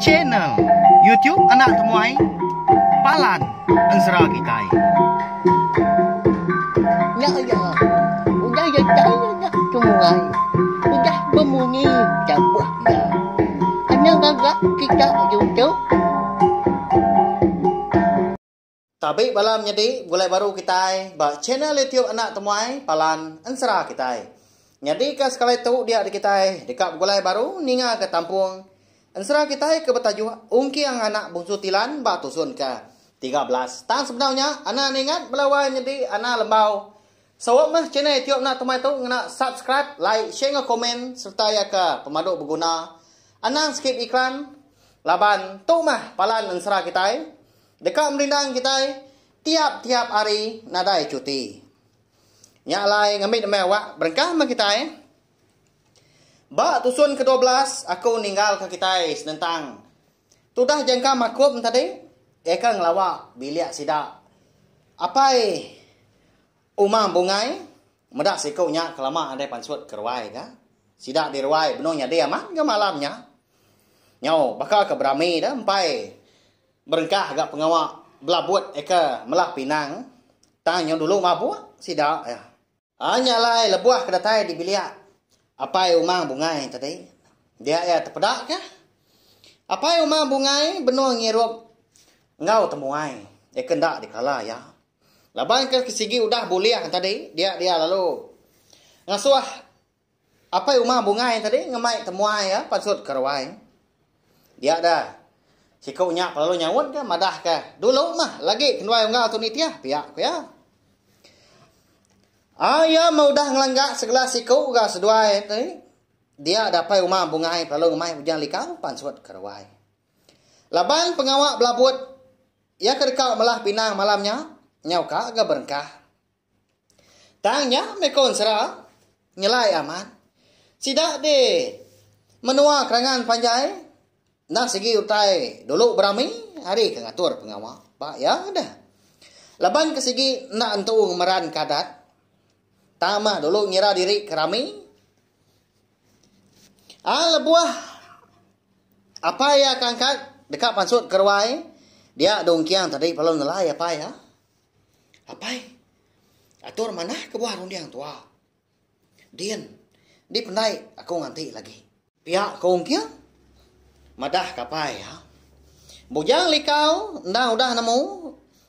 Channel YouTube Anak Temuai Palan Ensera Kitai. Nya iya, udah iya tai anak temuai, udah bemunyi tabuh iya. Anang ngaga kita ditu. Tabi bala menyedi begulai baru kitai ba channel YouTube Anak Temuai Palan Ensera Kitai. Nyadi ka sekali tu dia di kitai deka begulai baru ninga ka tampung ensera kitai ke betajuk Ungking Anak Bungsu Tilan ba tusun ke 13. Tang sebedau nya anak ningat bala wai menyedi anak lembau Sawa meh channel YouTube Anak Temuai tu ngena subscribe, like, share enggau komen sereta iya ke pemadu beguna. Anang skip iklan laban tu meh palan ensera kitai. Deka merindang kitai tiap-tiap hari nadai cuti. Nya alai ngambi nembiak awak berengkah meh kitai. Ba tusun ke 12 aku ninggalka kitai senentang tudah jangka makup tadi eka ngelawa bilik sida apai Umang Bungai meda siku nya kelama nadai pansut ke ruai ga. Sida di ruai benung nyadi amat ga malam nya. Nyau baka ke berami da empai Berengkah ga pengawa belabut eka melah pinang tang nyau dulu mabuk sida iya. Nya alai lebuh ke datai di bilik apai Umang Bungai tadi dia iya tepeda ka apai Umang Bungai benung ngirup enggau temuai eka enda dikala iya. Laban ke sigi udah bulih tadi dia dia lalu ngasuh Apai Uma Bungai tadi ngemai temuai iya pansut ke ruai. Dia dah. Siku nya pelalu nyaut ke madah ke dulu mah lagi kenduai unggal tu nitih pia ku iya. Ah iya meh udah ngelangga segelas siku ga seduai tadi. Dia dah Apai Uma Bungai pelalu ngemai Bujang Likau pansut ke ruai. Laban pengawa belabut iya ke deka melah pinang malam nya nyau ka ga berengkah. Tang nya meh ko ensera nyelai amat. Sida di menua Kerangan Panjai enda sigi utai dulu berami ari ke ngatur pengawa ba iya deh. Laban ke sigi enda entu ngemeran ke adat tang meh dulu ngira diri ke rami. Aa lebuh apai iya ke angkat deka pansut ke ruai dia Dungking tadi perlu nelai apai iya. Apai, atur manah kebuah runding tua. Din, di pendai aku nganti lagi. Pia ko Ungking madah ke apai iya. Bujang Likau endang udah nemu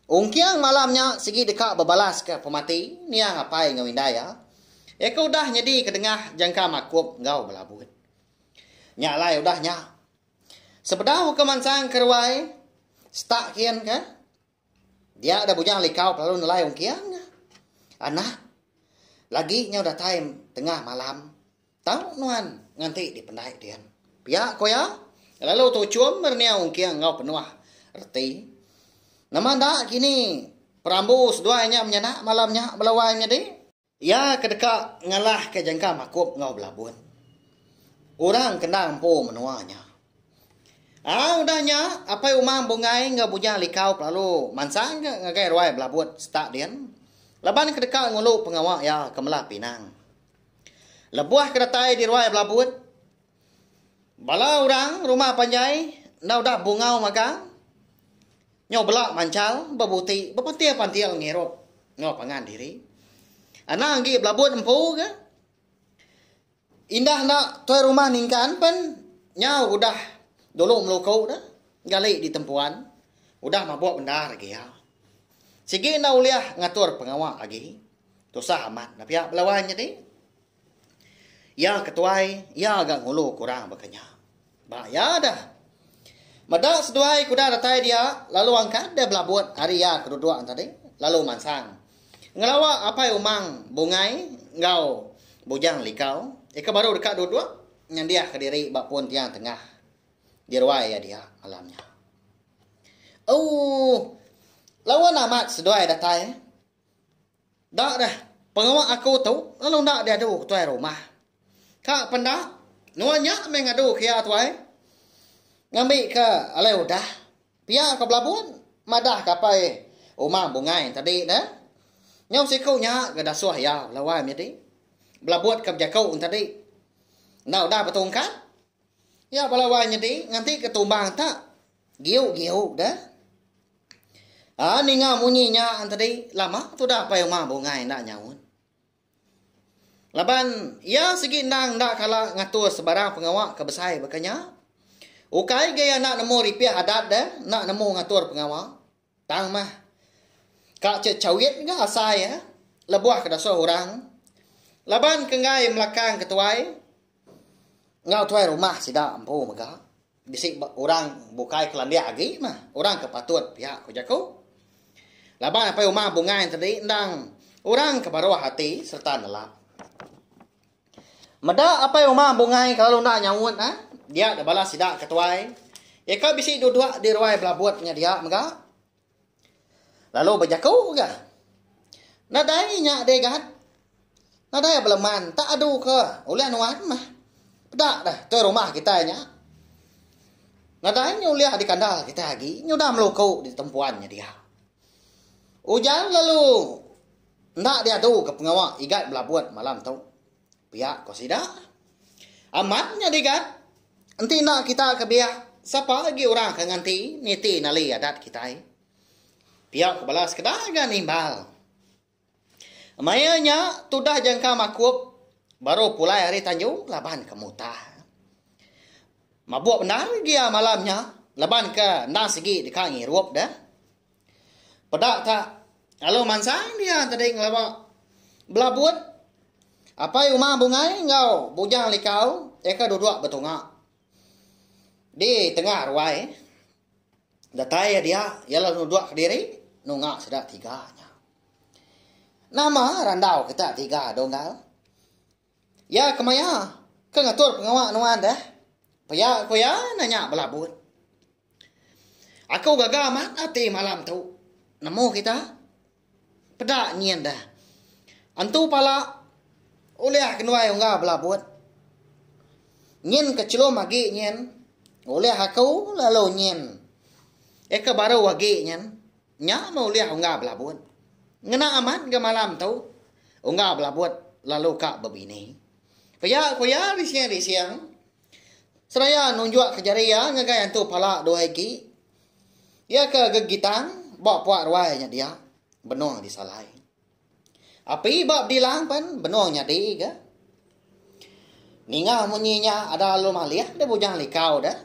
Ungking malam nya sigi deka bebalaska pemati niang apai enggau indai iya. Iya ke udah nyadi ke dengah jangka makup enggau belabut. Nya alai udah nya. Sebedau ke mansang ke ruai setak kin ke. Dia da bujang likau kelalu nelai ungking. Anak, lagi nyau datai tengah malam, tau nuan nganti di pendai din. Pia ko iya, lalu tuchum merening ungking enggau penuh reti. Nama enda kini perambu seduai nya menyanak malam nya bala wai menyadi? Iya ke deka ngalahka jangka makup enggau belabun. Orang ke endang empu menua nya. Aa udah nya, Apai Umang Bungai enggau Bujang Likau kelalu mansang ke ngagai ruai belabut setak din laban ke deka ngulu pengawa iya ke melah pinang. Lebuh ke datai di ruai belabut, bala orang rumah panjai enda udah bungau magang Nyau bela manchal, bebuti, bepantil-pantil ngirup enggau pangan diri. Anang agi belabut empu ke. Indah enda tuai rumah ningkan pen nyau udah dulu meluku dah gali di tempuan udah mabuk bendar agi iya. Sigi enda ulih ngatur pengawa agi. Tusah amat enda pia bala wai nyadi. Iya ke tuai, iya ga ngulu ke orang baka nya. Ba iya dah. Meda seduai ke udah datai dia, lalu angkat deh belabut ari iya ke duduk tadi, lalu mansang. Ngelawa Apai Umang Bungai enggau Bujang Likau, iya ke baru deka duduk nyendiahka diri ba pun tiang tengah di ruai iya dia malam nya. Ooh. Laun amat seduai datai. Enda deh, pengawa aku tu lalu enda diadu ke tuai rumah. Ka penda, nuan nya meh ngadu ke iya tuai. Ngambi ke alai udah, pia ke belabun madah ke apai Umang Bungai tadi deh. Nyau siku nya ke dasuh iya belawai menyadi. Belabut ke bejaku tadi. Enda udah betungkat. Ya bala wai nyadi nganti ke tumbang tak giu-giu deh. Aa ninga munyi nya tadi lama tudah apai uma bungai enda nyaut. Laban iya sigi endang enda kala ngatur sebarang pengawa ke besai baka nya. Ukai ga iya enda nemu ripih adat deh, enda nemu ngatur pengawa. Tang mah ka chechawit ga asai iya lebuh ke dasuh orang laban ke enggai melakang ke tuai enggau tuai rumah sida empu mega bisi orang bukai ke landik agi mah orang ke patut pia ku jaku. Laban apai umah bungai tadi endang orang ke baruh ati sereta nelap. Meda apai umah bungai kelalu enda nyaut ah dia da bala sida ke tuai iya ka bisi duduk di ruai belabut nya dia mega lalu bejaku ga. Nadai nya deh gat. Nadai beleman tak adu ke ulih nuan mah. Peda dah tuai rumah kitai nya. Nadai nya ulih dikandal kitai agi nyudah meluku di tempuan nya dia. Ujan lalu enda diadu ke pengawa igat belabut malam tu. Pia ko sida. Amat nya digat. Enti enda kita ke biak, sapa agi orang ke nganti niti nali adat kitai. Pia ko bala sekeda ga nimbal. Maya nya tudah jangka makup baru pulai ari tanju laban ke mutah. Mabuk bendar gia malam nya laban ke endang sigi deka ngirup deh. Peda ka lalu mansang dia tadi ngelawa belabut apai uma bungai enggau bujang likau iya ke duduk betunga di tengah ruai. Datai iya dia iya lalu nuduk kediri nunga sida tiga nya. Nama randau kita tiga donggal? Iya kemaya ke ngatur pengawa nuan deh. Pia ku iya nanya belabut. Aku gaga amat ati malam tu. Nemu kita? Peda nyin deh. Antu pala ulih kenuai unggal belabut. Nyin ke chelum agi nyin ulih aku lalu nyin. Iya ke baru agi nyin. Nya meh ulih unggal belabut. Ngena amat ga malam tu, unggal belabut lalu ka bebini. Pia ku iya rising-rising. Seraya nunjuk ke jari iya ngagai antu pala dua igi. Iya ke gegitang ba puak ruai nya dia benung disalai. Api ba bedilang pen benung nyadi ga. Ninga munyi nya ada lalu malih deh bujang likau deh.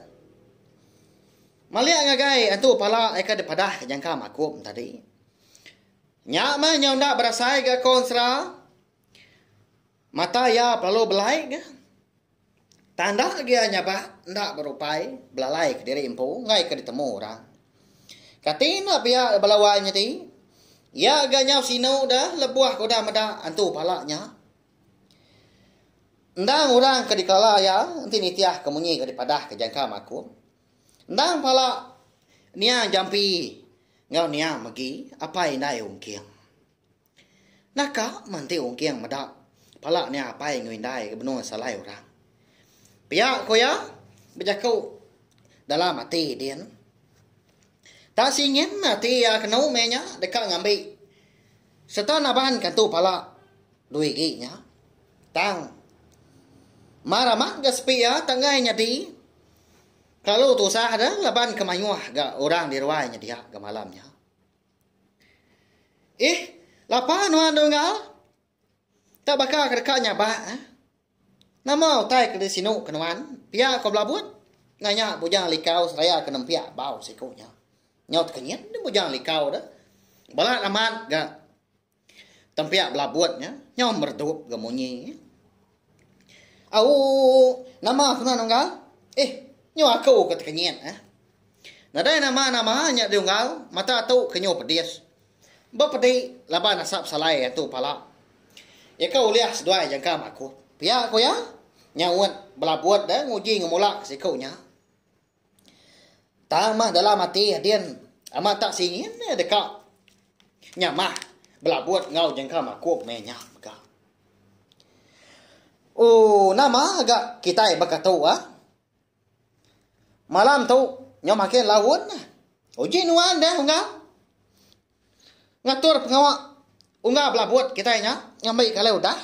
Malih ngagai antu pala eka dipadah ke jangka makum tadi. Nya meh nyau enda berasai ga konsra. Mata iya pelalu belai ga. Tang enda agi iya nyabak enda berupai belalai kediri empu enggai ke ditemu orang. Kati enda pia bala wai nyadi? Iya ga nyau sinu deh lebuh ke udah meda antu pala nya. Endang orang ke dikelala iya enti nitih ke munyi ke dipadah ke jangka makum. Endang pala niang jampi enggau niang megi apai indai ungking. Naka meh enti ungking meda pala nya apai enggau indai ke benung salai orang. Pia ku iya bejaku dalam ati din. Tak singin ati iya kenu meh nya deka ngambi sereta naban ke antu pala dui igi nya. Tang mar amat ga sepi iya tak enggai nyadi kelalu tusah deh laban ke mayuh ga orang di ruai nya dia ga malam nya. Ih, lapa nuan tu enggau? Tak baka ke deka nyabak. Eh? Nama utai ke disinu ke nuan? Pia ko belabut. Nanya Bujang Likau seraya ke nempiak bau siku nya. Nyau tekenyit deh Bujang Likau deh. Balat amat ga tempiak belabut nya. Nyau meredup ga munyi. Au, nama ku nuan unggal? Eh, nyu aku ke tekenyit. Eh? Nadai nama-nama nya diunggal, mata tu ke nyu pedis. Bepedi laban asap salai antu pala. Iya ke ulih seduai jangka makup. Pia ku iya, nyaut belabut deh nguji ngemula ke siku nya. Tang mah dalam ati din amat tak singin meh deka nyamah belabut enggau jangka makup meh nya mega. Ooh nama ga kitai baka tu ah. Malam tu nyau makin laun. Uji nuan deh unggal. Ngatur pengawa unggal belabut kitai nya ngambi ke alai udah.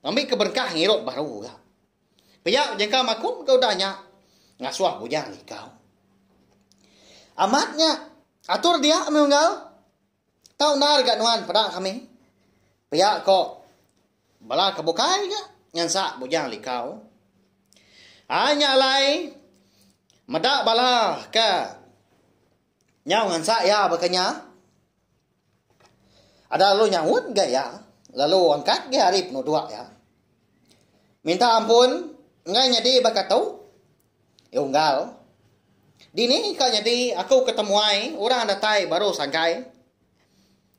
Ngambi ke berengkah ngirup baru ga. Pia jengka makum ke udah nya. Ngasuh Bujang Likau. Amat nya atur dia meh unggal. Tau endar ga nuan peda kami. Pia ko bala ke bukai ga ngansak Bujang Likau. Ai nya alai meda bala ke nyau ngansak iya baka nya. Ada lalu nyaut ga iya lalu angkat ga ari penuduk iya. Minta ampun enggai nyadi baka tu. Unggal. Dini ka nyadi aku ke temuai orang datai baru sangkai.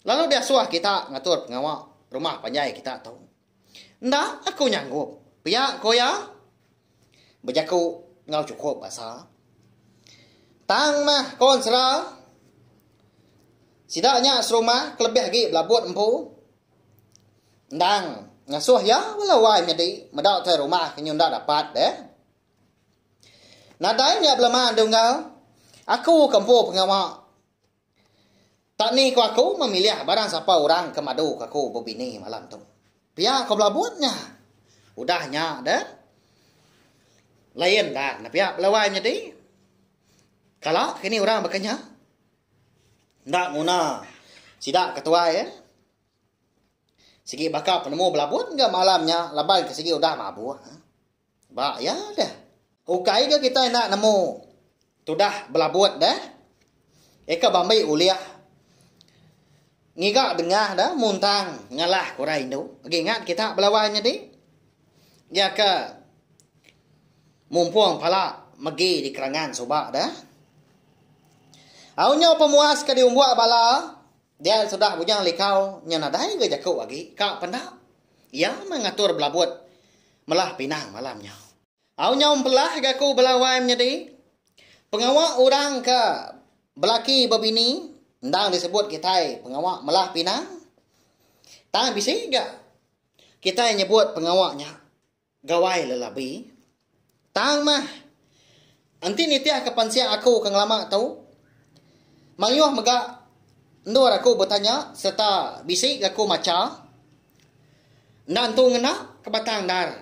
Lalu diasuh kita ngatur pengawa rumah panjai kita tu. Enda aku nyanggup pia ko iya bejaku enggau chukup basa. Tang mah ko ensera sida nya serumah kelebih agi belabut empu. Endang ngasuh iya bala wai menyadi meda utai rumah ke nyu enda dapat deh. Nadai nya beleman tunggal. Aku ke empu pengawa. Tak ni ku aku memilih barang sapa orang ke madu ke aku bebini malam tu. Pia ko belabut nya. Udah nya deh. Lain dan pia belawai nyadi. Kala kini orang baka nya. Enda nguna sida ke tuai eh. Sigi baka penemu belabut ga malam nya laban ke sigi udah mabuk. Ba iya deh. Ukai ga kitai enda nemu tudah belabut deh. Eka bambi ulih ngiga dengah da muntang ngalah ke orang indu. Agi ingat kita belawai nyadi. Iya ke mumpung pala megi di kerangan suba deh. Au nyau pemuas ke diumbuk bala dia sudah Bujang Likau nya nadai ga jaku agi ka penda. Iya meh ngatur belabut melah pinang malam nya. Au nyau empelah ga aku bala wai menyadi. Pengawa orang ke belaki bebini endang disebut kitai pengawa melah pinang. Tang bisi ga kitai nyebut pengawa nya gawai lelabi. Tang mah enti nitihka pansik aku ke ngelama tu mayuh mega endur aku betanya sereta bisi ga aku macha enda entu ngena ke batang endar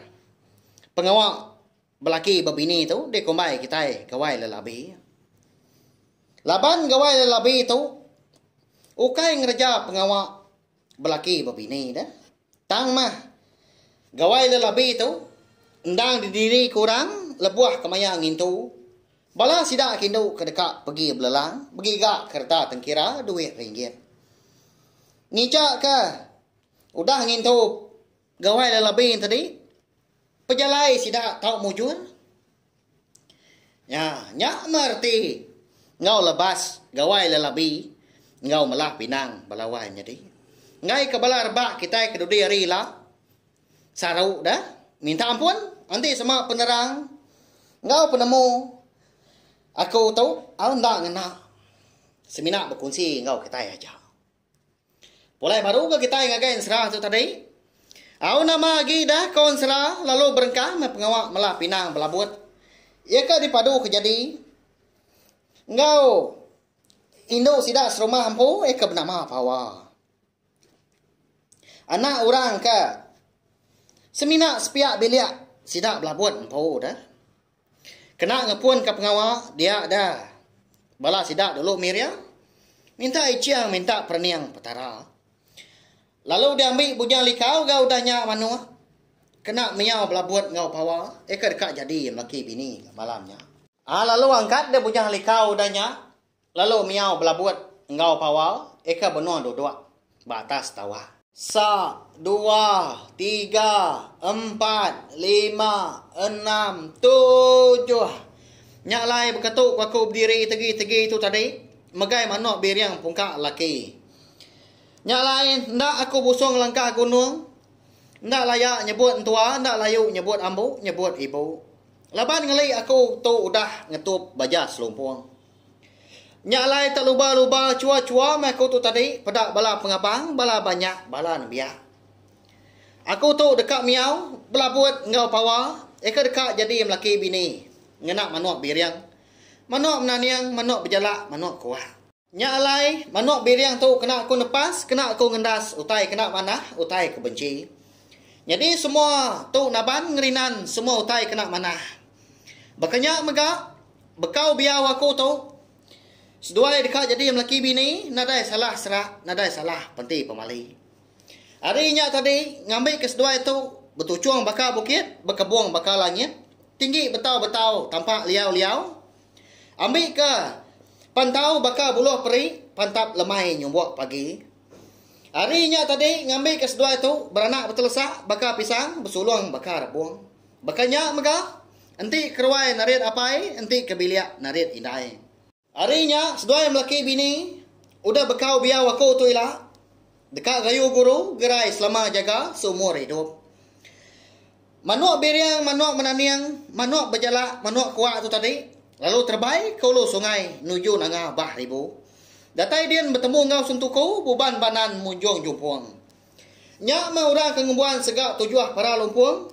pengawa belaki bebini tu dikumbai kitai gawai lelabi. Laban gawai lelabi tu ukai ngereja pengawa belaki bebini deh. Tang mah, gawai lelabi tu endang didirika orang lebuh kemaya ngintu bala sida ke indu ke deka pegi belelang begiga kereta tengkira duit ringgit. Ngichaka udah ngintu gawai lelabi tadi, pejalai sida tau mujur. Nya, nya meh reti enggau lebas gawai lelabi enggau melah pinang bala wai nyadi. Enggai ke bala rebak kitai ke dudi hari ila saru deh minta ampun enti sema penerang enggau penemu aku tu au enda ngena semina bekunsi enggau kitai aja. Pulai baru ga kitai ngagai ensera tu tadi. Au nama agi dah ko ensera lalu berengkah meh pengawa melah pinang belabut. Iya ka dipadu ke jadi enggau indu sida serumah empu iya ke benama Pawa. Anak orang ke semina sepiak bilik sida belabut empu dah. Kena ngepunka pengawa dia da bala sida dulu miring minta iching minta perening Petara. Lalu diambi Bujang Likau ga udah nya manuk kena miau belabut enggau pawa iya ke deka jadi melaki bini ga malam nya. A lalu angkat deh Bujang Likau udah nya Lalu miau belabut enggau pawa eka benung duduk ba atas tawak. Sa, dua, tiga, empat, lima, enam, tujuh. Nya alai beketu ku aku bediri tegi-tegi tu tadi megai manuk biring pungka laki. Nya alai enda aku busung langkah gunung, enda laya nyebut entua, enda layu nyebut ambu, nyebut ibu. Laban ngeli aku tu udah ngetup baja selumpung. Nya alai tak luba-luba chua-chua meh aku tu tadi peda bala pengabang, bala banyak, bala nembiak. Aku tu deka miau, belabut enggau pawa, eka deka jadi melaki bini ngena manuk biring, manuk menaning, manuk bejalak, manuk kuah. Nya alai manuk biring tu kena aku nepas, kena aku ngendas utai kena manah, utai ke benchi. Nyadi semua tu naban ngerinan semua utai kena manah. Baka nya mega, bekau biau aku tu, seduai deka jadi melaki bini nadai salah serak, nadai salah penti pemali. Ari nya tadi, ngambika seduai tu betuchung baka bukit, bekebung baka langit, tinggi betau-betau tampak liau-liau. Ambika pantau baka buluh peri, pantap lemai nyumbuk pagi. Ari nya tadi, ngambika seduai tu beranak betelesak baka pisang, besulung baka rebung. Baka nya mega, enti keruai narit apai, enti ke bilik narit indai. Ari nya, seduai melaki bini udah bekau biau aku tu ila, deka gayu guru gerai selama jaga seumur idup. Manuk biring, manuk menaning, manuk bejalak, manuk kuak tu tadi lalu terebai ke ulu sungai nuju nanga Bah Ribu. Datai din betemu enggau Sentuku buban banan munjung jumpung. Nya meh orang ke ngembuan sega tujuh para lumpung.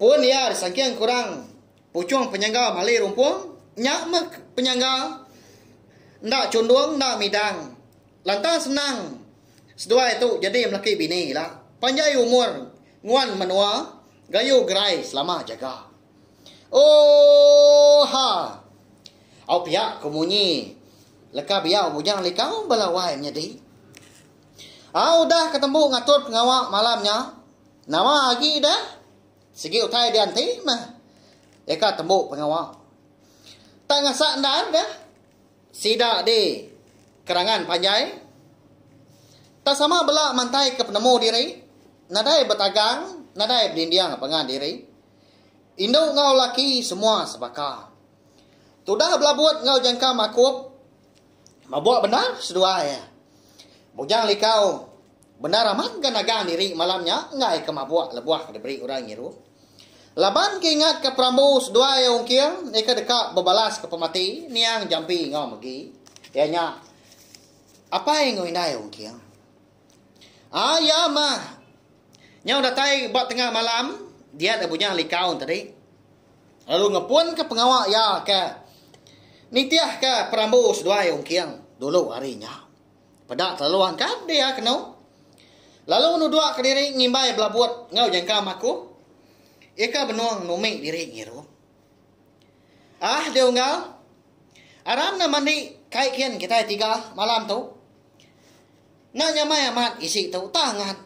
Pun iya disangking kurang puchung penyangga mali rumpung, nya meh penyangga enda chundung enda midang. Lantang senang seduai tu jadi melaki bini ila. Panjai umur nguan menua gayu gerai selama jaga. Oohaa. Au pia ku munyi leka biau bujang likau bala wai menyadi. Au udah ke tembu ngatur pengawa malam nya. Nama agi deh, sigi utai dianti meh eka tembu pengawa. Tak ngasak endar deh sida di kerangan panjai. Tak sama bela mantai ke penemu diri, nadai betagang, nadai bedinding pangan diri. Indu enggau laki semua sebaka. Tudah belabut enggau jangka makup mabuk bendar seduai iya. Bujang Likau bendar amat ga nagang diri malam nya enggai ke mabuk lebuh ke diberi orang ngirup. Laban ke ingat ke perambu seduai iya ungking iya ke deka bebalas ke pemati niang Jampi enggau Megi iya nya apai enggau indai ungking. Aya mah nyau datai ba tengah malam dia da Bujang Likau tadi. Lalu ngepunka pengawa iya ke nitihka perambu seduai Ungking dulu ari nya. Peda kelalu angkat dia kenu. Lalu nudukka diri ngimbai belabut enggau jangka maku. Iya ke benung numi diri ngirup. Ah deh unggal. Aram ne mandi kai kin kitai tiga malam tu. Enda nyamai amat isi tu tang angat.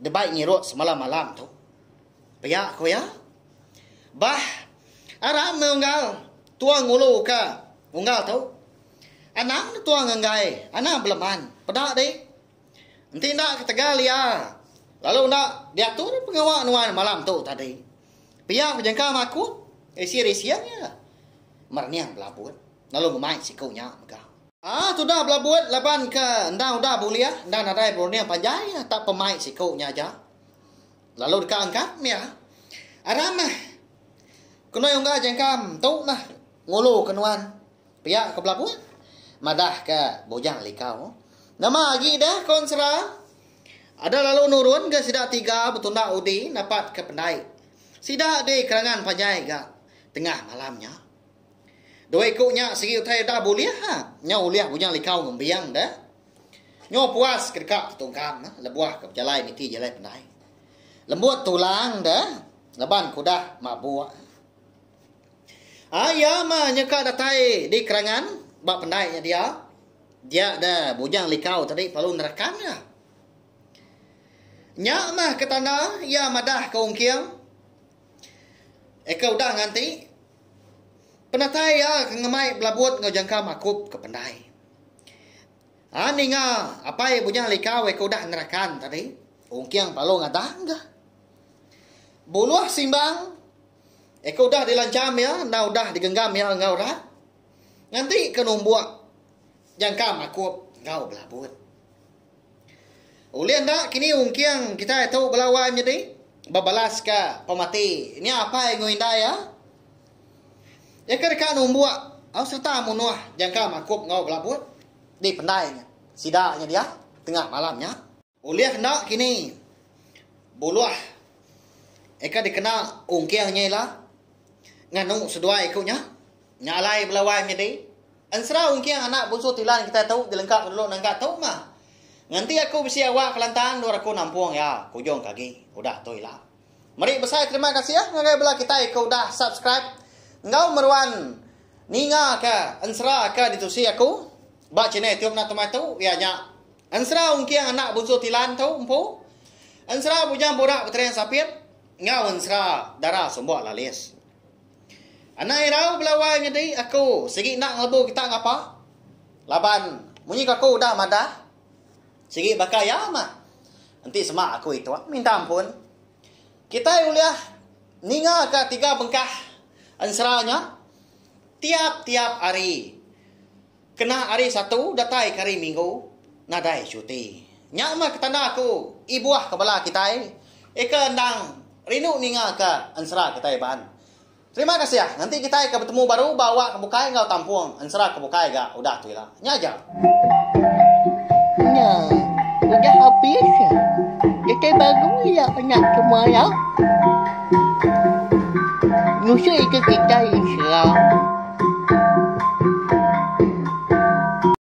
Debai ngirup semalam-malam tu. Pia ku iya. Bah, aram meh unggal tua ngulu ka unggal tu. Anang ne tua ngenggai, anang beleman. Peda di. Enti enda ketegal iya lalu enda diatur pengawa nuan malam tu tadi. Pia ku jengkam aku, rising-rising iya. Merening belabut lalu ngemai siku nya mega. Aa tudah belabut laban ke endang udah bulih endang nadai berunding panjai tak pemai siku nya aja. Lalu deka angkat mih iya. Aram meh. Kenoi unggal jengkam tu meh ngulu ke nuan. Pia ke belabut madah ke Bujang Likau. Nama agi deh ko ensera. Ada lalu nurun ga sida tiga betunda udi napat ke pendai. Sida di kerangan panjai ga tengah malam nya. Dua iku nya sigi utai udah bulih ha. Nyau ulih Bujang Likau ngembing deh. Nyau puas ke deka tetungkam lebuh ke bejalai niti jalai pendai. Lembut tulang deh laban ke udah mabuk. Aya mah nyeka datai di kerangan ba pendai nya dia. Dia deh Bujang Likau tadi perlu nerekam iya. Nya mah ke tanda iya madah ke Ungking eka udah nganti penatai iya ke ngemai belabut enggau jangka makup ke pendai. Ha ninga apai Bujang Likau ke udah nerakan tadi, Ungking Palu ngadang ga. Buluh simbang ke udah dilancham iya endang udah digenggam iya enggau rat nganti ke numbuk jangka makup enggau belabut. Ulih enda kini Ungking kitai tu bala wai menyadi bebalas ka pemati nya apai enggau indai iya. Iya ke deka numbuk au sereta munuh jangka makup enggau belabut di pendai nya sida nya dia tengah malam nya. Ulih enda kini buluh eka dikena ungking nya ila nganu seduai ku nya. Nya alai bala wai menyadi ensera ungking anak bunsu tilan kitai tu dilengka dulu nangka tu mah. Nganti aku bisi awak kelantang endur aku nampung iya kujung ke agi udah tu ila. Meri besai terima kasih ngagai bala kitai ke udah subscribe enggau meruan ninga ke ensera ke ditusi aku ba channel YouTube enda tumai tu iya nya Ensera Ungking Anak Bunsu Tilan tu empu, Ensera Bujang Burak Betering Sapit enggau Ensera Dara Sumbok Lalis. Anak irau bela wai nyadi aku sigi enda ngelebu kita ngapa laban munyi ke aku udah madah sigi baka iya mah enti sema aku ituk minta ampun. Kitai ulih ningaka tiga bengkah ensera nya tiap-tiap hari. Kena hari Satu datai ke hari Minggu nadai cuti. Nya meh ketanda aku ibuh ke bala kitai eka endang rindu ninga ke ensera kitai Iban. Terima kasih. Nganti kitai ke betemu baru ba awak ke bukai enggau tampung ensera ke bukai ga udah tu ila. Nya aja. Nya udah abis. Datai baru ila anak semua ila. Nusui ke kitai ensera.